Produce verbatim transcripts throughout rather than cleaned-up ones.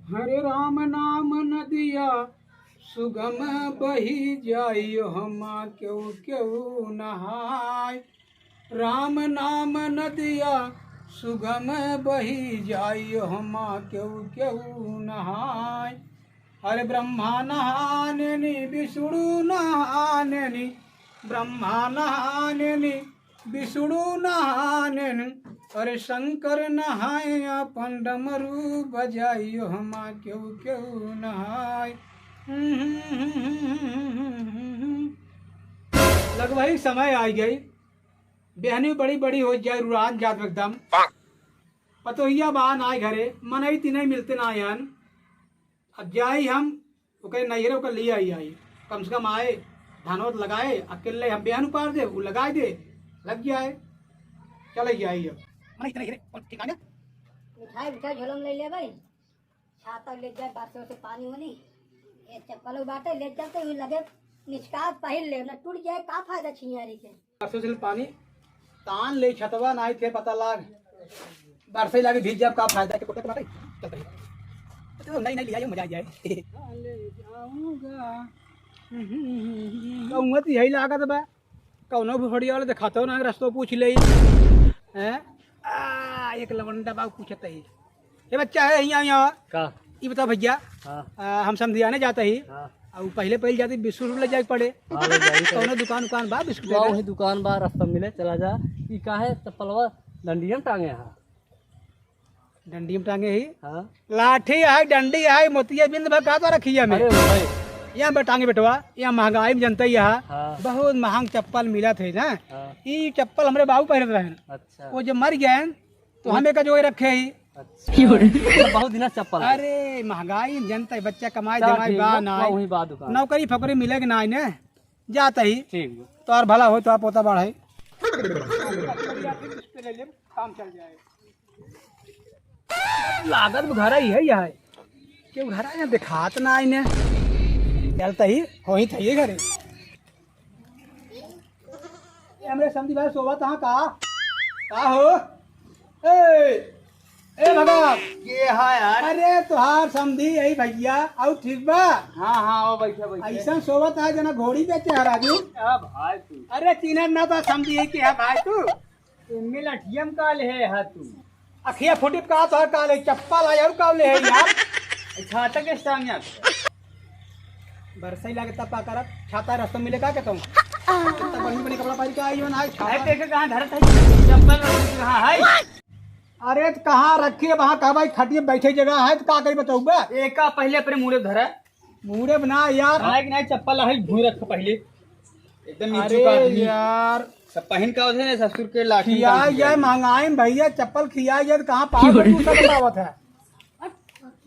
हरे राम नाम नदिया सुगम बही जाई, ओहमा केहू केहू नहाय। राम नाम नदिया सुगम बही जाई, ओहमा केहू केहू नहाय। हरे ब्रह्मा नहानेनी, विष्णु नहानेनी, ब्रह्मा नहानेनी, विष्णु नहानेनी, अरे शंकर नहाए आपन डमरू बजाई, ओहमा केहू केहू नहाय। लगभग समय आइ गई, बिहनी बड़ी बड़ी हो जाए, रुरान जात एकदम। पतोहिया बा नाय घरे, मनई तिनई मिलते ना आयन। अब जाई हम ओकरे नैहरे ओकर लिया आई, आई। कम से कम आए, धानवत लगाए, अकेले हम बिहान उपार दे, उ लगाए दे, लग जाए, चले जाए अब। मनई तिनई घरे, कौन ठिकाने? मिठाई, मिठाई झोलम ले ले भाई। छाता ले जाए, बरसों से पानी होनी। ये चप्पल बाटे, ले चलते हुए लगे निचकात पहिर ले, ना टूट जाए, का फायदा छियारी के। बरसों से पानी तान ले छतवा, नाही थे पता लाग। बरसे लागे भीज जाब, का फायदा के कोटे बाटे। चलते ही। तो नहीं, नहीं लिया, ये मजा आ जाए। ले जाऊंगा। कहूँगा तो यही लागत बा। कौनो भुफड़िया वाला देखातो ना, रस्तो पूछ ले। हैं? आ, एक लवंडा बाबू पूछत ही। ए बच्चा है, हियाँ, हियाँ। का? ई बता भैया, हाँ। आ, हम समधियाने जात ही। हाँ। आ, उ पहिले, पहिले जात ही बिस्कुट ले जाए के पड़े। हाँ, ले जाए के पड़े। कौनो दुकान, उकान बा बिस्कुट वाला? वही दुकान बा, रास्ता मिले, चला जा। ई का है, चप्पलवा डंडिया में टांगे है। डंडी में टांगे ही? हाँ। लाठी है, डंडी है, मोतिया बिंद भर का तो रखी है में। अरे भाई। यहाँ पे टांगे बेटवा, यहाँ महंगाई में जनता ही यहाँ। हाँ। बहुत महंग चप्पल मिलत है ना। हाँ। ई चप्पल हमरे बाबू पहिरत रहन। अच्छा। वो जब मर गए, तो हमें का जो रखे ही। अच्छा। मतलब बहुत दिन से चप्पल है। अरे, महंगाई जनता है, बच्चा कमाई चल धमाई ठीक बा, बा, ना वही बा दुकान। नौकरी फकरी मिले कि ना इन्हें, जाता ही। ठीक बा। तो और भला हो तो आप पोता बढ़ाई। काम चल जाए। लागत घर ही है, यह है। क्यों घर आया, दिखात ना इन्हें। चलता ही, हो ही था ये घरे। ए, हमरे समधी भाई सोवत हाँ का? का हो? ए, ए भगत। के हा यार? अरे तोहार समधी यही भैया, अउ ठीक बा? हाँ, हाँ, आओ बैठे, बैठे। ऐसा सोवत है जना घोड़ी बेचे है राजू। अब भाई तू। अरे चिन्हत ना तो समधी है के है भाई तू? एमे लठियम का ले है तू? अखिया फुटी का तो का ले, चप्पल आया और का ले है यार? छाता के स्टांग यार। बरसाई लागे तब का करत, छाता रास्ता मिले का के तुम? इतना बढ़िया बढ़िया कपड़ा पहन के आई हो ना, आज अरे छाता। ते के कहाँ धरत है? चप्पल रखी कहाँ है? अरे तो कहाँ रखी है? वहाँ का भाई खटिए बैठे जगह है तो का करी बताऊबा? एका पहले अपने मुड़े धरा। मुड़े बना यार। काहे कि नाही चप्पल है भूई रख पहले। एकदम नीचे अरे का आदमी। यार। सब पहिन का होते हैं ससुर के लाठी खिया निकाल दिया। जाए महंगाई में भैया चप्पल खिया जाए तो कहाँ पावत है, दूसरा बतावत है।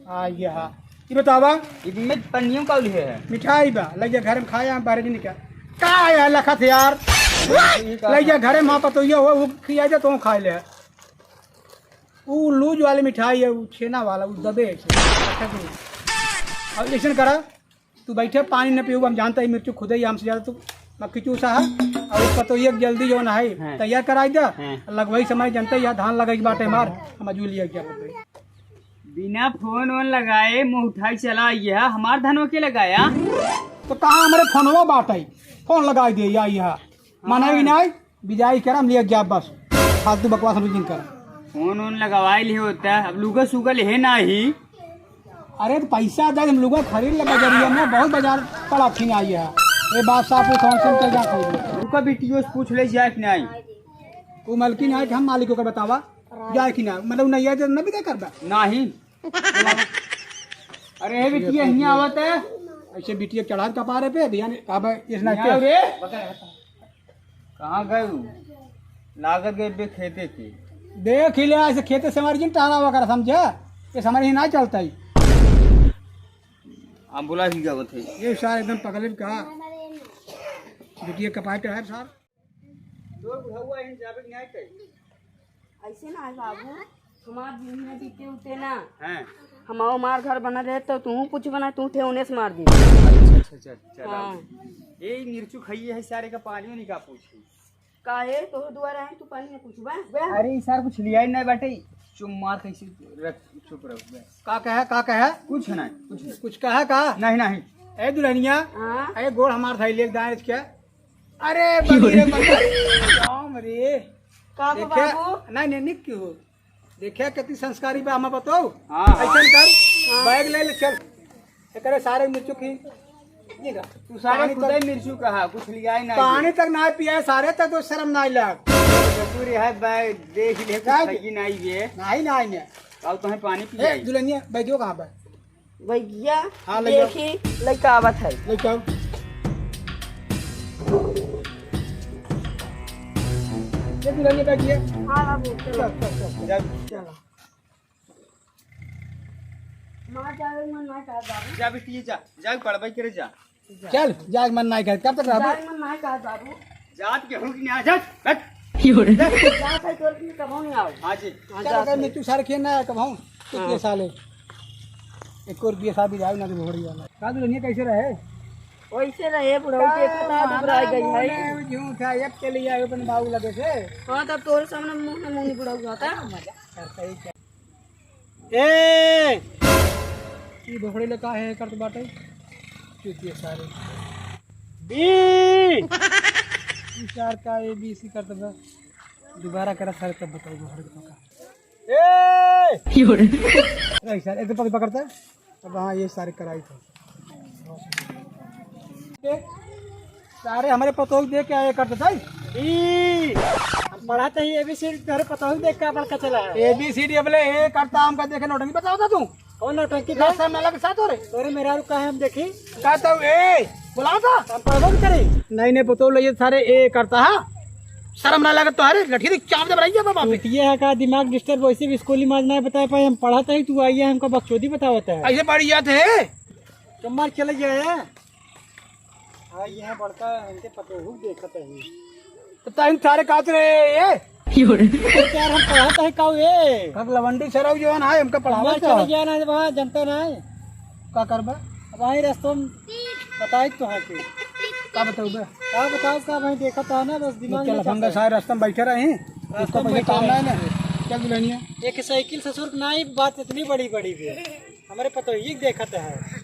आ ये हाँ। ये बतावा। इनमें पन्नियों का उल्हे है। मिठाई बा, लग जा घर में खाया हम बाहर नहीं निकल। का है लखत यार? ये का लग जा घर में पतोहिया हो, वो खिया जा तो खा ले। उ लूज वाली मिठाई है, उ छेना वाला, उ दबे है। अब ऐसन करा, तू बैठे पानी न पीऊ, हम जानता ही मिर्चू खुदे ही हमसे ज्यादा तू मक्खी चूसा है। और पतोहिया के जल्दी जो ना है, हाँ। तैयार कराई दे। हाँ। लगवाई समय जनता ही, यहाँ धान लगाई के बाटे हमार, हम अजू लिया क्या पता। बिना फोन वोन लगाए मुँह उठाई चला आइए, हमार धनवा के लगाया? तो कहाँ हमारे फोनवा बाटे, फोन लगाई दे या यहाँ। माना कि हाँ। नहीं? बिजाई करम लिया गया बस, फालतू बकवास हम जिन कर। फोन ओन लगवाई लिहे होता, अब लुगा सुगा लिहे नाही। अरे तो पैसा दे, हम लुगा खरीद ले बजरिया में, बहुत बाजार पड़ा फिन आई है। ए बाप साहब, तू कौन से चल जा खरीद ले। उनका बिटियों से पूछ ले जाए कि नाही? वो मलकिन है कि हम मालिक को बतावा, जाए कि ना, मतलब नहीं है तो न भी क्या करबा? नाही। अरे हे बिटिया, हियाँ आवत है। ऐसे बिटिया चढ़ा कपारे पे, ध्यान, अब इस ना हियाँ के रे। कहाँ गए उ? लागत गए बे खेते के। देख ही ले, ऐसे खेते से हमारी जिन टहरा वगैरह समझे, ये हमारे ही ना चलता ही। एम्बुलेंस ही गावत है। ये सार एकदम पकड़े का। बिटिया कपार पे है सार। तोर बुढ़ौआ एहन जाबे के नाही कही। ऐसे ना है बाबू, हमार दुनिया बीते उते ना। हैं। हमार, हमार घर बना रहे तो तू कुछ बना, तू ठेहुने से मार दे। अच्छा, अच्छा, अच्छा, चला। हाँ। ए, ई मिर्चू खाइए है सारे का पानी नहीं का पूछी। काहे? तोहरे दुआरा है, तू पानी में कुछ बा? अरे, ई सार कुछ लिया ही नहीं बाटे। तुम मार कैसे रख, चुप रहो बे। का कहे, का कहे? कुछ नहीं, कुछ नहीं। कुछ कहे का? नहीं, नहीं। ए दुल्हनिया, हाँ? ए गोड़ हमार धइले दाएं इसके। अरे बड़ी रे बड़ी। राम रे। का बा देखे? बाबू? नहीं, नहीं, निक क्यों हो? देखे कितनी संस्कारी बा, हमें बताओ। हाँ, हाँ। ऐसन कर, हाँ। बैग ले ले, चल। एकरे सारे मिर्चू की, ये रख। तू सारे पानी खुदे तक, मिर्चू कहा, कुछ लिया ही नहीं। पानी तक ना पिया सारे, तक तो शर्म ना लग। ससुर है, बैग देख ले, कुछ काहे? खाई नहीं ये। नहीं, नहीं, नहीं। अब तुम्हें पानी ए, पियाई। दुल्हनिया, बैगियो कहाँ बा? भैया, हाँ, ले जाओ। देखी, लइका आवत है। ले जाओ। ये दुल्हनिया बैगिया। हाँ, बाबू, चलो। चल, चल, चल, चल। जाओ। चलो। माँ जावे, मन ना कर बाबू। जा बेटी, जा, जा, पढ़ाई करे जा। चल, जाए मन नाई खाए, कब तक रहबे? जाए मन नाई खाए बाबू। जात के हुक नहीं आ, जा, हट। जात है, तोर भी कबहूँ नहीं आओ। हाँ जी। हाँ, चल, जात अगर है। मिट्टू सारे खेल ना आए, कबहूँ, तो हाँ। के साले। एक और भी साहब जाओ ना, तो भोड़ी वाला। का दुल्हनिया कैसे रहे? वैसे रहे, बुढ़ऊ के का पता माना दुबराई गई है। मोने झूठ है, एक के लिए आए अपन बाबू लगे से। हाँ, तब तोरे सामने मुँह में मुँह नहीं बुढ़ऊ हुआ था। मजाक करता ही क्या? ए! ई भोसड़ी ले का है करत बाटे? चुतिया सारे। बी! ई सार का ए बी सी करत बा। दोबारा करा सारे तब बताई भोसड़ी के का। ए! क्यों रे? नहीं सारे, एक तो पकड़, पकड़ता है। अब हाँ, ये सारे कराई थे। सारे हमरे पतोह देख के आए करते थे। ई, हम पढ़त ही एबीसीडी, तोहरे पतोह देख के अपन का चला है। एबीसीडी अबले ए करता, हमका देखे नौटंकी बताओ था तू। कौन नौटंकी बे? दस साल में अलग साथ हो रे। तोरे मेहरारू का है हम देखी। का तो ए, बुलाओ था। हम पढ़बो न करी। नहीं, नहीं, पतोह ले ये सारे ए करता है। शर्म ना लागत तोहरे, लठी दी चाप दे बराइया बाबा पे। टूटिए है का दिमाग डिस्टर्ब, वैसे भी स्कूली माज ना बता पाए, हम पढ़त ही, तू आई है, हमका बकचोदी बतावत है। ऐसे पढ़ी जात है। चुम्मा चले गए हैं। हाँ, ये है बड़का, इनके पतोहू देखत है। तो ताइन सारे कात रहे ये। अरे यार, हम पढ़त है काऊ ये? कक लवंडी सरऊ जवन है, हमका पढ़ावत चुम्मा चले गया ना, वहाँ जनता ना है। का करबा? अब वहीं रस्तों बताई तो है कि। का बताऊ बे? का बताऊ, का भाई देखत है ना, बस दिमाग चल, में फंगा चलता है। सारे रस्ता में बैठे रहे हैं, रास्ता उसको में पैसे बैठे काम रहे। ना है ना। क्या दुल्हनिया? एक साइकिल ससुर के ना ही बात इतनी बड़ी बड़ी भी है। हमारे पतोहिए के देखत है।